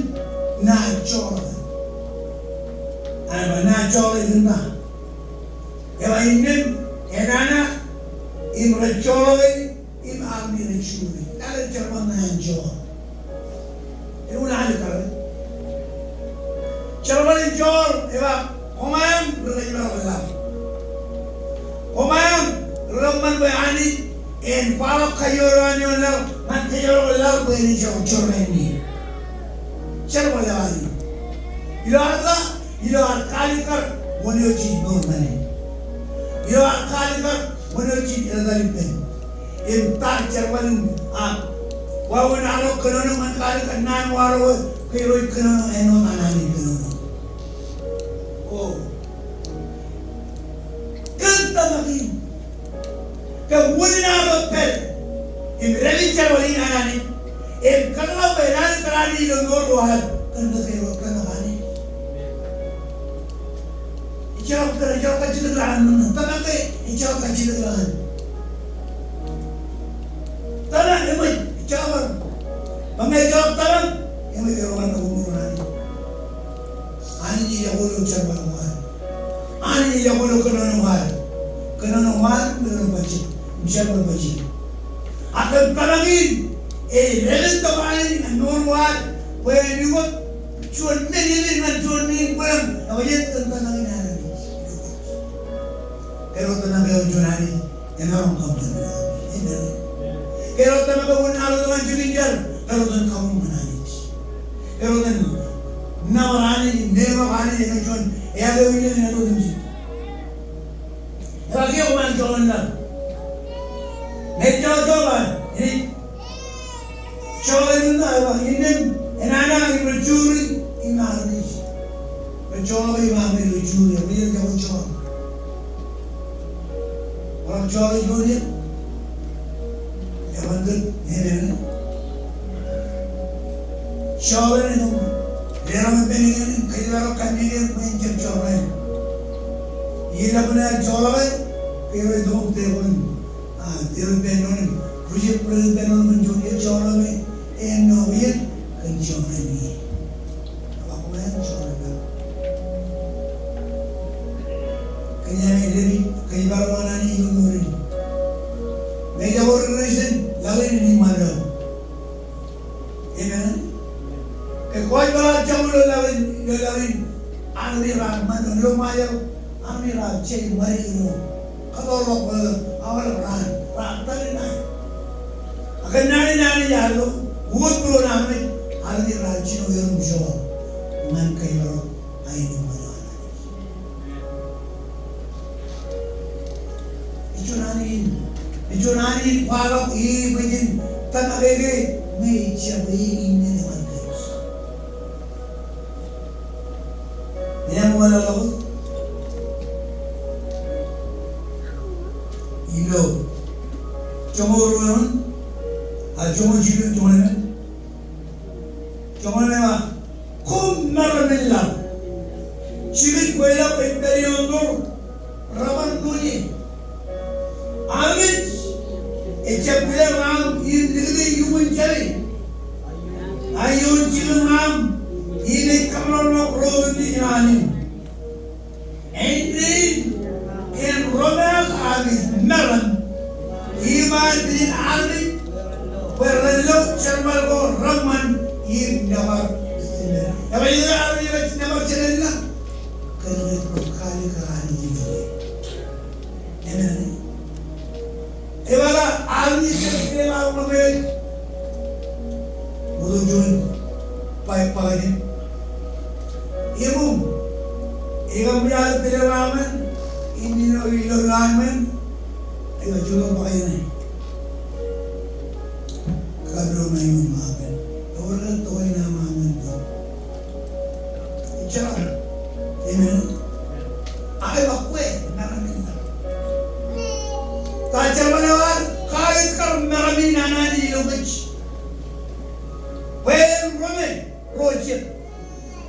naaj joḷọk. Ak ej ba naaj joḷọk in ba. Ej ba innām enana im rej joḷọk e im armej rej juon e. Eḷap jerbal ṇe an joḷọk. Ewi ḷọk kar. Jerbal in joḷọk ej ba koṃ aer ri-kōjparok laḷ. Koṃ aer ri-kōṃṃan bwe Anij en kwaḷọk kajoor eo an ioon laḷ ñan kōjparok laḷ bwe en ejjeḷọk jorrāān e. Jerbal eo an. Ilo ad ba Ilo ad kaalikkar wōn eo jej mour ñan e. Ilo ad kaalikkar wōn eo jej etal ippān. Im tar jerbal in ad wāween ad kōnono ñan kaalikkar naan waḷọk eo, ke ilo kōnono āinwōt an Anij kōnono. O. Kōn tōmak in. Ke wūnin aō pād im dāpij jerbal in an Anij im kōḷḷā bwe en an kōrā Anij ilo mour eo ad kōn ke ewōr tōmak Anij. Ejjeḷọk kōn, ejjeḷọk kajjitōk ḷọk an, tōmak ke ejjeḷọk kajjitōk ḷọk an. Tōmak eṃōj, ejjeḷọk, bwe ñe ejjeḷọk tōmak eṃōj, eḷap an mour an Anij. Anij ej jako ilo jerbal eo ad. Anij ej jako ilo kōnono eo ad. Kōnono eo ad, kōnono bajjek. Im jerbal bajjek. Ak kōn tōmak in, ej dāpij tōmak Anij ñan mour eo ad, bwe en ukōt juon men eṃṃan ñan juon men bwilōñ, ej ba ej kōn tōmak in an Anij. Ke ewōr tōmak eo juon Anij, emaroñ kaṃṃan. Amen. Ke ewōr tōmak eo wūnin aō tōmak jikin jar, ke ewōr tōmak kaṃṃan Anij. Ke ewōr tōmak nōbar Anij, nōbar Anij, ej juon, ej āinwōt eo ej āinwōt eo ej. Ej ba kiiō koṃ aer joḷọk in laḷ. Ñe ejjeḷọk joḷọk, ej Joḷọk in, ej ba, innām enana im rej juon e im armej rej joḷọk e im armej rej juon e. Rej joḷọk. Rej joḷọk juon e. Ej ba kōn, amen. Joḷọk in, ej ba, leḷọk ippān eñin, kōjparok kanniōk bwe en jab joḷọk e. Ij lale bwe en joḷọk e, ke rej itok tebōḷ in. A, tebōḷ ippān doon im, rejab bōḷ ippān doon im juon eo joḷọk e, āinwōt eo ej kōn joḷọk e. Ej ba koṃ aer joḷọk laḷ. Kōn eo ej dāpij kōjparok ñan Anij ilo mour in. Ñe ejako ri-Kūrjin, laḷ in eṃṃan ilo Amen. Ke kwōj bar jako ilo laḷ in, ilo laḷ in, armej raar ṃan ilo Ṃajeḷ, armej raar jab ṃan ilo kōtḷọk bwe aolep raan, raar tōl in aer. Ak kōn naan in Anij ilo, wōt būruon armej, armej raar jino erom joḷọk ñan kōjparok aenōṃṃan eo an Anij. Ej juon Anij in, ej juon Anij in kwaḷọk e bwe jen tōmak e ke ñe ejjab e innām eṃṃan kōj. Ñe eṃṃan ḷọk ilo joñoul ruo eoon, a joñoul jilu, joñoul emān. Joñoul emān ej ba, koṃ meram in laḷ. Jikin kweilọk ej pād ioon mour, reban ṇo ie. Armej ejjab tile ḷaam im likūt e iuṃwin jale. A ioon jikin ḷaam im ej kōḷḷọk ḷọk ro otemjej ilo anemjeṇ. Āindein en romaak armej meram im an pijin armej bwe ren lo jerbal ko reṃṃan im nōbar. Ej ba ilo armej rej nōbar jān laḷ kōn rej bōk kaalikkar Anij ilo. Amen. Ej ba armej rej tile ḷaam ḷọk e. Ṃokta juon bwe, bwe ej ba, im ej ba ṃōj aō tile ḷaam in, im ilo, ilo ḷaam in, ej ba juon bwe ej ba, kab ilo ṃae in ṃōk in, ewōr tok in ṃōk in. Ejjeḷọk. Amen. Ak ej ba kwe meram in laḷ. Ta jerbal eo ad kaalikkar meram in an Anij ilo kōj. Bwe en romaak ro jet.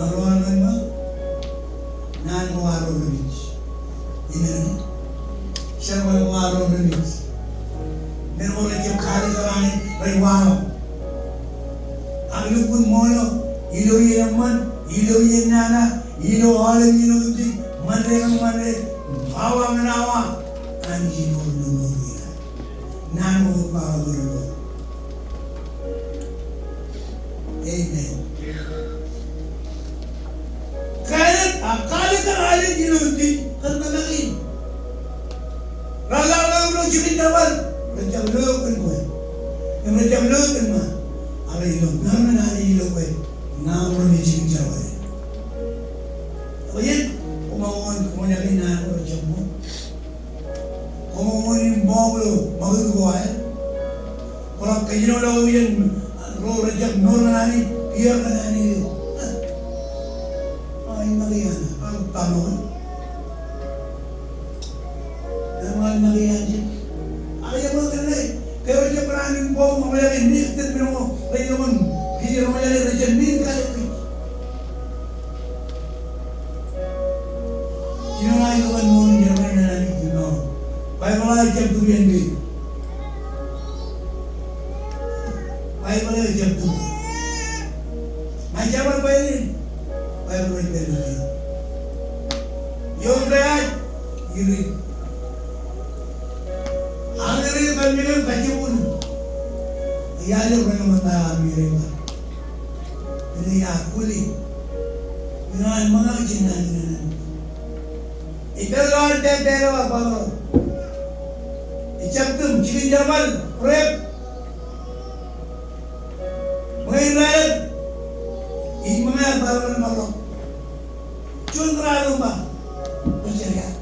Ak ro an ṃōk, naan ko arro remej. Amen. Jar eo ko arro remej. Men ko rejjab kaalikkar Anij rej waḷọk. Ak lukkuun ṃool eo, ilo iien eṃṃan, ilo iien nana, ilo aolep iien otemjej, Ṃande kōn Ṃande, awa kōn awa, Anij ej mour ilo mour in. Naan ko ej ba ḷọk. Amen. Kaalikkar, a, kaalikkar Anij ilo otemjej kōn tōmak in. Raar lo ilo jikin jerbal, rejjab lo kōn kwe. Im rejjab lo kōn ṃaan. Ak ilo ṃaan Anij ilo kwe. Ña ro ilo jikin jerbal. Ak jen, koṃ wōr, koṃ wōr naan ko rejjab ṃool. Koṃ wōr in ṃool ilo ṃakūtkūt ko aer. Kwō ḷak kōjenoḷọk iien ro rejjab mour ñan Anij, kiiō ñan Anij. Ak ij make iaan, ak ij make iaan. Ak ij make iaan ijin. Ak ij make iaan ijin. Ke rejjab kōṇaan in bok ṃōk ḷọk in nik tōt men ko rej lọmọọr. Kiiō rej lọmọọr rej lọmọọr ṃiin kaḷọk. Jino ṇa ilo kōn mour in jerbal in Anij ilo. Baibōḷ ej jab tūriañ pein. Baibōḷ ej jab tūriañ. Ṃae jerbal Baibōḷ in. Baibōḷ ej pād ilo. Ioon pād ilo. Añin ri kōn men in kajjioñ. Iar ilo kōn men in kajjioñ. Ilo iar kuli. Ilo an ṃōñā ijin naan in. Ej pād ilo an pād ilo an pād ilo. Ejjab tūm jikin jerbal, rep. Ṃōñā in raelep. Ij ṃōñā an pād ilo an pād ilo. Juon kōrā ilo ba. Ṃōñā in raelep.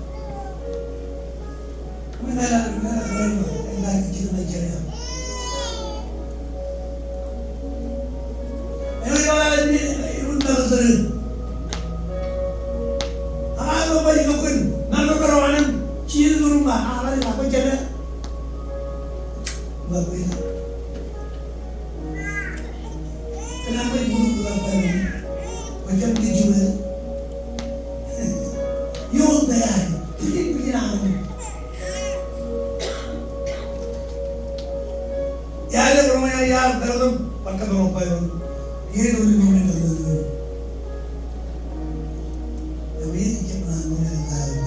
Kōn aṃ ej bōk bōk eo, kwō jab di juon. Ioon pād ilo, pijin pijin aṃ. Iar ḷe bōro ña iar pād ilo, bar kōtḷọk Baibōḷ. Iar ilo ilo ilo ilo. Eo ij jab ñan ilo ilo ilo.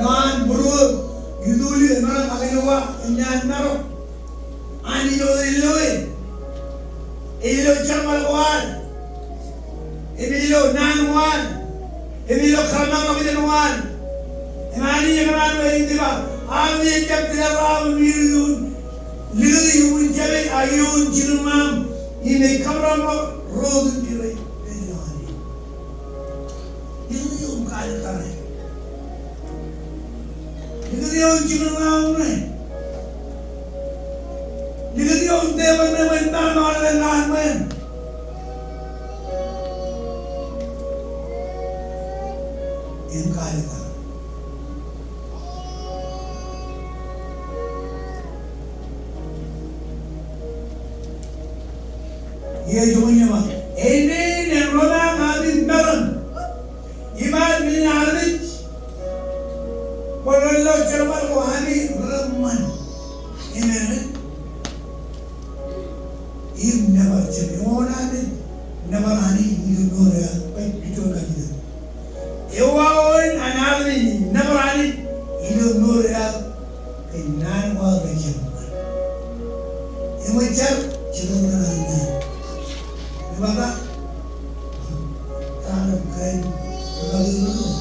Ilo an būruō, itulik emaroñ ak ilo wa, eñaan marok. Anij eo ej lo e. Ej lo jerbal ko ad. Im ej lo naan ko ad. Im ej lo kōṃṃan ḷọk jān ko ad. Im Anij ekōṇaan wōt ej ba, aṃ ejjab tōl raṃ im likūt ioon, likūt ioon jemān, a ioon jilñaam, im ej kōṃṃan ḷọk ro otemjej rej pād ilo Anij. Likūt ioon kaalikkar e. Likūt ioon jilñaam ṇe. Likūt ioon tebōḷ ṇe bwe en maroñ aolepān ḷọk an ṃweo. Im kaalikkar. Iiō joñoul ḷalem. Āindein en ro ṇe aṃ meram. Im ad men in armej. Bwe ren lo jerbal ko ami reṃṃan. Amen. Im nōbar jemān. Eñoul ṇe amen. Nōbar Anij ilo mour eo aō. Bwe ij kajjitōk. Ewaoen an armej nōbar Anij ilo mour eo aō kōn naan ko aō rej jab ṃōk. Eṃōj jar, jar ilo naan. Eṃōj jar, jar ilo naan.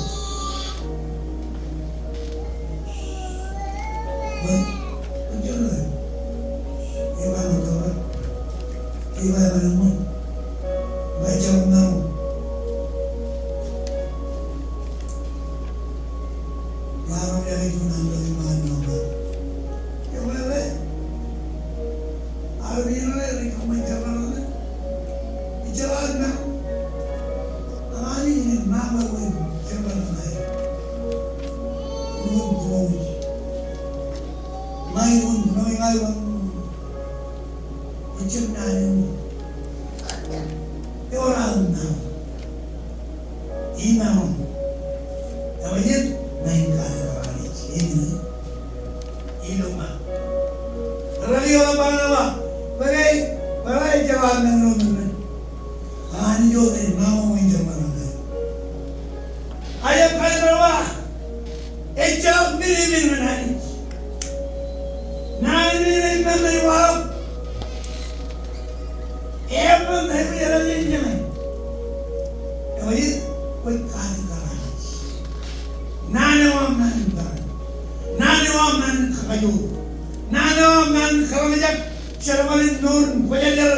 Ṃae eo, ṃae eo, ṃae eo, ejjab naan in ewōr aō maroñ. Imaroñ. Ewōr jet ṃae in kar kōrā Anij. Amen. Ilo ṃae. Rōki eo ba, ba, ba, ba, ba, ejjab aō maroñ. Anij eo ej ṃaroñ in jerbal eo. Ejjab kar kōrā. Ejjab men in men ñan Anij. Naan in men in men in waḷọk. Eṃṃan, eṃṃan, eṃṃan, eṃṃan. Ewōr jet, kwōj kar kōrā Anij. Naan eo aṃ naan in peran. Naan eo aṃ naan in kakajoor. Naan eo aṃ naan in kōḷmānḷọkjeṇ. Jerbal in mour in kwōjarjar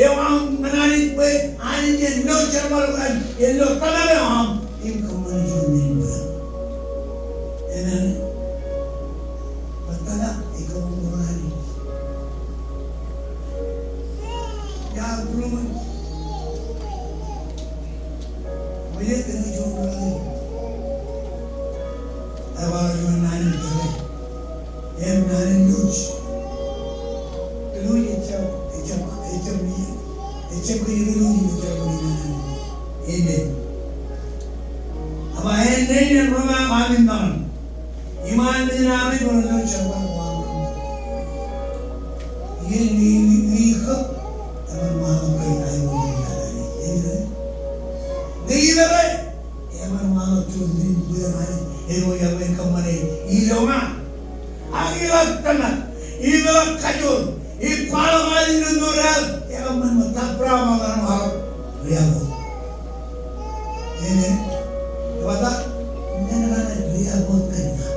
eo aṃ ñan Anij bwe Anij en lo jerbal eo aṃ, en lo tōmak eo aṃ im kōṃṃane juon men in peran. Amen. Bwe tōmak ej kōṃṃan Anij. Iar būroṃōj. Bwe ej kōṃṃan juon men in peran. Ej ba juon naan in peran. Im naan in luuj. Luuj ejjab, ejjab, ejjab, ejjab kōn luuj ejjab kōn naan in. Amen. Ak āindein ro ṃae aṃ in ṃōṇōṇō. Iṃaan men in armej bar lo jerbal ko aṃ. Iien ñe, ñe, ñe ikōb, eṃṃan waḷọk kōn aikuj in naan in. Amen. Ñe ibere, eṃṃan waḷọk juon men in bwidej Anij, eo ej kōṃṃane ilo ṃae. Ak iḷak tōmak, im iḷak kajoor, im kwaḷọk Anij ilo mour eo aō, ekōṃṃan ṃōk ta program eo aṃ waḷọk, riabōt. Amen. Ewōr ta, men kaṇe riabōt kōn ña.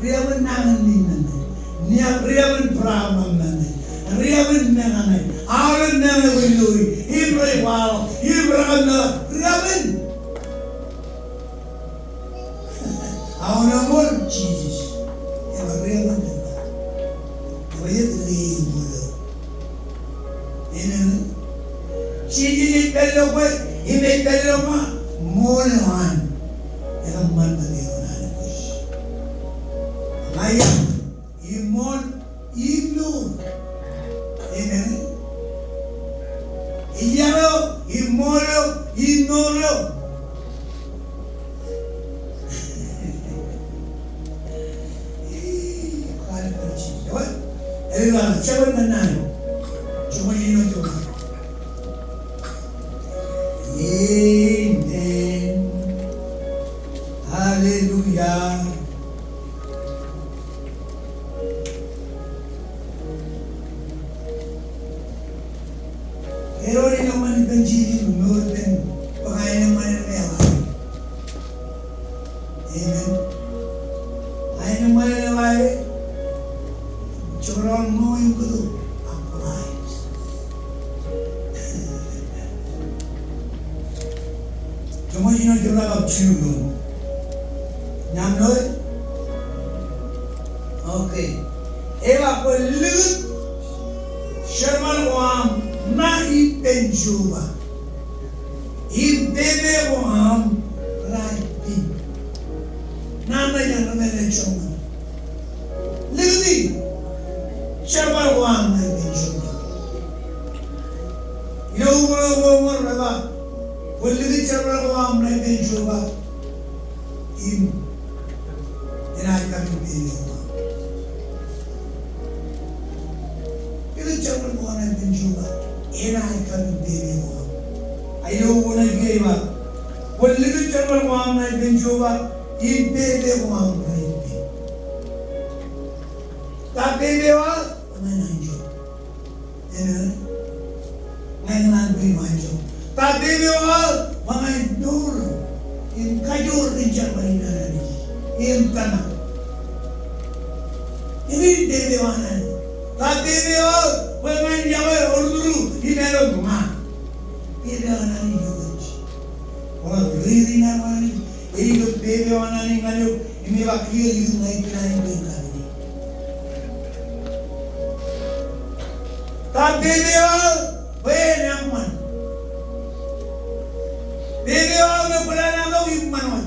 Riabōt nañinmej ṇe. Riabōt program ṇe. Riabōt men kaṇe. Aolep men kaṇe kwōj loi. Im rej waḷọk. Im rekōṃṃan. Riabōt. Aolep ṃool Jisōs. Ewōr riabōt ṇe. Ewōr jet ri ṃool. Amen. Jisōs ej pād ilo kwe, im ej pād ilo ṃae, ṃool eo an. Ekōṃṃan bwe eo an. Ña iar, im ṃool, im mour. Amen. Iar eo, im ṃool eo, im mour eo. Amen. Hallelujah. Ewōr ilo ṃan ippān Jisōs, ewōr ippān bwe aenōṃṃan eo eḷap. Amen. Aenōṃṃan eo eḷap. Jorrāān ṃō im kōto. Ak ḷap. Joñoul jiljino jebta kab jilu. Ñan ṇe? Okay. Ej ba kwōn likūt jerbal ko aṃ ṇa ippān Jeova. Im pepe ko aṃ rej pen. Ṇa ṇa iaan ṇa ṇa rej joñan. Likūt jerbal ko aṃ ṇa ippān Jeova. Ilo uññūr, uññūr ej ba, kwōn likūt jerbal ko aṃ ṇa ippān Jeova. Im enaaj kab in pepe ko aṃ. Likūt jerbal ko aṃ ṇa ippān Jeova. Enaaj kab in pepe ko aṃ. Ak ilo uññūr ej ba, kwōn likūt jerbal ko aṃ ṇa ippān Jeova. Im pepe ko aṃ rej pen. Ta pepe eo aō? Ña ij anjọ. Amen. Ña ikōṇaan bwe in anjọ. Ta pepe eo aō? Bwe ña ij mour im kajoor kōn jerbal in an Anij im tōmak. Im in pepe eo an Anij. Ta pepe eo aō? Bwe ña ij yokwe orturu im ālōt ṃaan. Pepe eo an Anij eo ej. Bwe ri ri ñan Anij. Ej ilo pepe eo an Anij ñan eok. Im ej ba kiiō likūt ña ippān Anij bwe in kaṃṃoolol. Ta pepe eo aō? Bwe en eṃṃan. Pepe eo aō? Bwe kwōnaaj tok im ṃanwōj.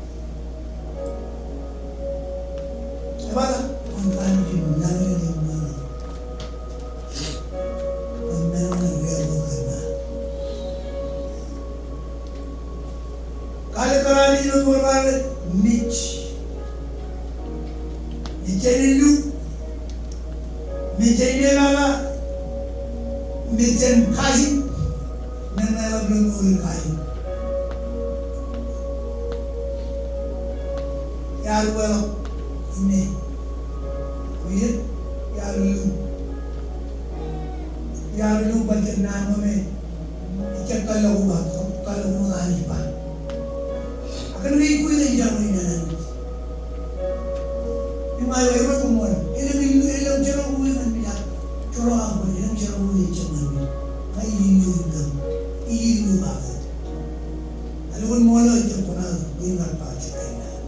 Ebar, wōn ran ijin nañinmej eo ṃōṇōṇō. Wōn men eo ṇe rear ro kōn ṇa. Kalikkar eo ilo ṃool eo, mej. Mejān illu, mejān inepata, mejān kajin, men ṇe eḷap ilo mour in kajin. Iar uweḷọk inne. Iar, iar illu. Iar illu bwe jen naan eo me ejjab kallo koṃ ba, kallo koṃ ba Anij ba. Ak kōn ke ikwe kōn jerbal in Anij. Im eo rej ba koṃ wōn, elōñ, elōñ jerbal ko ñan mej ak jọrọ aṃ bwe elōñ jerbal ko ejjab ñan mej. Ña ij illu kōm, ij illu ba kōm. Ālikin ṃool eo ejjab koṇaak bwe in kar ba jet kain naan.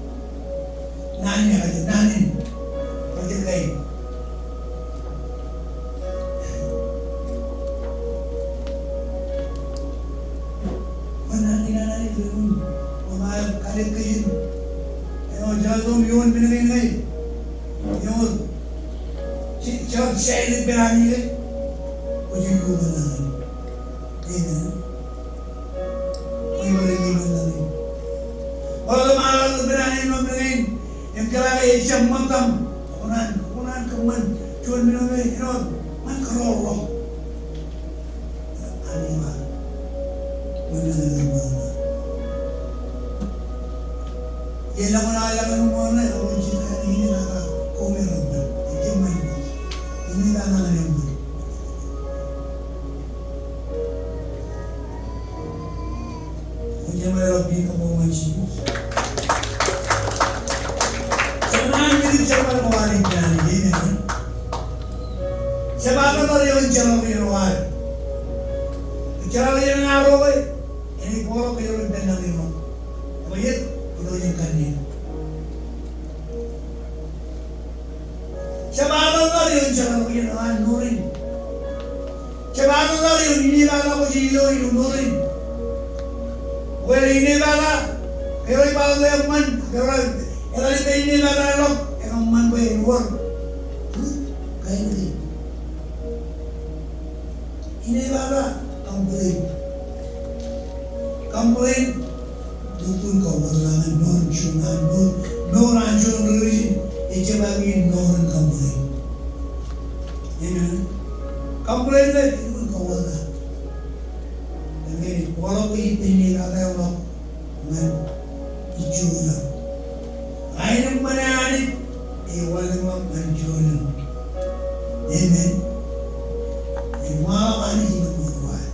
Naan in, naan in, jet kain. Bwe naan in, naan in, ilo im, ṃae kalikkar in. Āinwōt ejjeḷọk iuun men kein ñe, iuun, ejjeḷọk sāilōñ ippān Anij ke, kwōj illu kōn naan in. Amen. Kwōj illu kōn naan in. Kwō ḷōmṇak ḷọk ippān Anij ilo men kein, im jeḷā ke ejjab ṃōttam, kōṇaan, kōṇaan kōṃṃan juon men eo me āinwōt ṃan kōrọọl ḷọk. Anij ba, ṃōṇōṇō. Iien ḷọk ṇe, ḷọk ṇe, ṃōṇōṇō, ejjab ṃōṇōṇō. Kwōj jab ṃōṇōṇō. Jab naan in jab ṃōṇōṇō. Amen. Jab aḷ eo rej jeḷọk ilo ad. Jeḷọk ilo ad ro ke, enaaj bōkḷọk ilo ad pād ilo ad. Eo ej, ilo ad kaṇ in. Jab aḷ eo rej jeḷọk ilo ad mour in. Jab aḷ eo rej inepata ko ilo, ilo mour in. Bwe inepata, ke rej ba ḷọk eṃṃan, ke rej, eḷap ilo inepata ḷọk, eṃṃan bwe en wōr. Kain in. Inepata, complain. Complain, lukkuun kowōr ḷọk ñan mour in juon, ñan mour, mour an juon ri rijin, ejjab aikuj in mour in complain. Amen. Complain ke, lukkuun kowōr ḷọk. Amen. Bōkḷọk ke ij inepata ḷọk ñan ijo ḷọk. Aenōṃṃan eo Anij ej wanlōñḷọk ñan ijo ḷọk. Amen. Im waḷọk Anij ilo mour eo aer.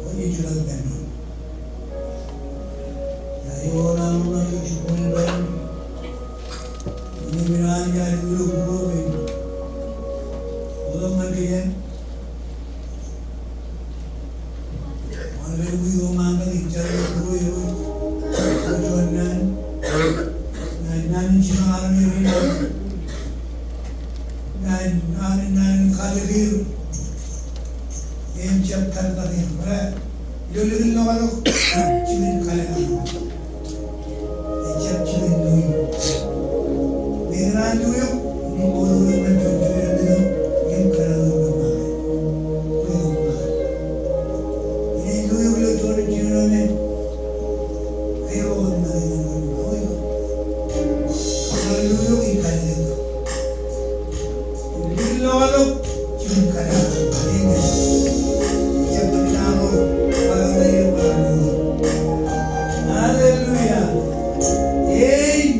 Kwōj jutak ippān doon. Ioon an ṇe ij juon bwe in. Ij men an ij ilo bukwi in. Otem ñan kōj in. Ñan ilo bukwi eo ṃaantak ij jar ilo bukwi eo. Ilo juon naan. Naan, naan in jiṃor armej rein. An, an, an, an, kajjitōk er. Im jab kajjitōk er. Ilo likin lokalok, jikin kalōk. Ejab jikin loi. Meñe an loi eok, im ṃool eok, im kōṇaan eok, im kōṇaan eok. Ilo loi eok ilo juon jinoin eṇ. Hallelujah. Amen.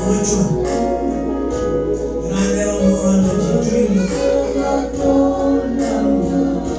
Koṃṃool. Koṃṃool kōn an kōṇaan. Koṃṃool kōn eṃṃan in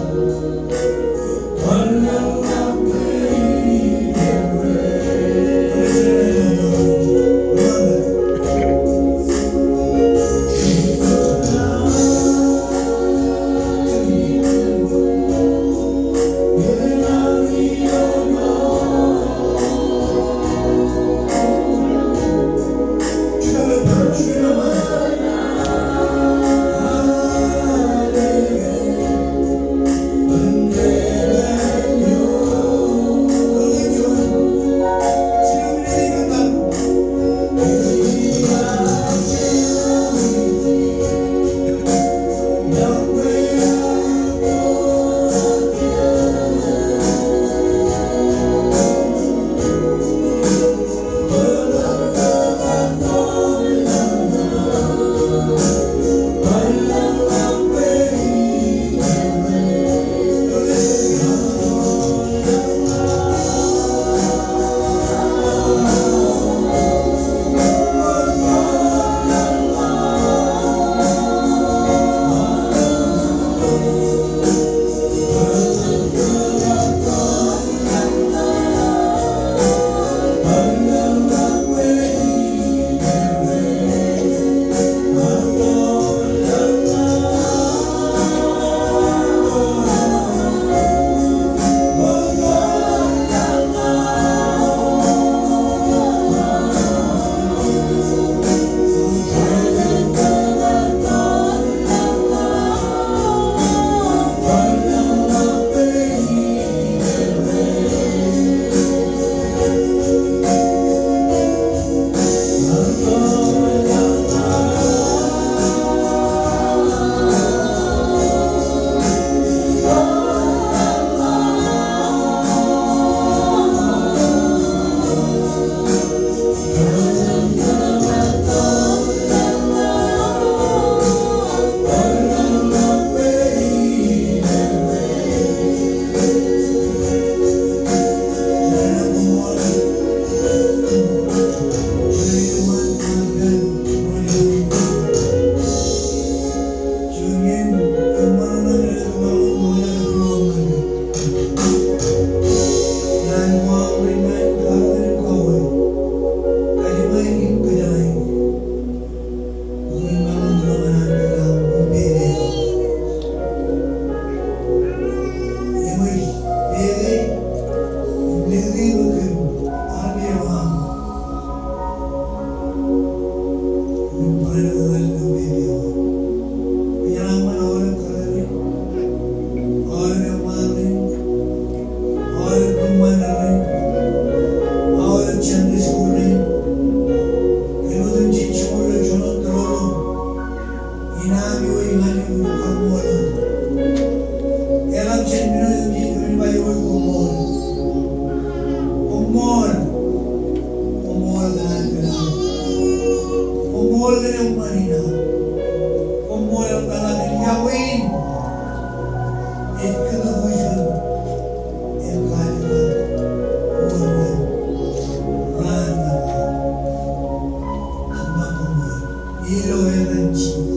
aṃ. Koṃṃool eḷap kōn iọkwe in. Ej kūtwōj kōm. Ej kaalikkar. Koṃṃool kōn raan in. Jema koṃṃool. Ilo etan Jisōs.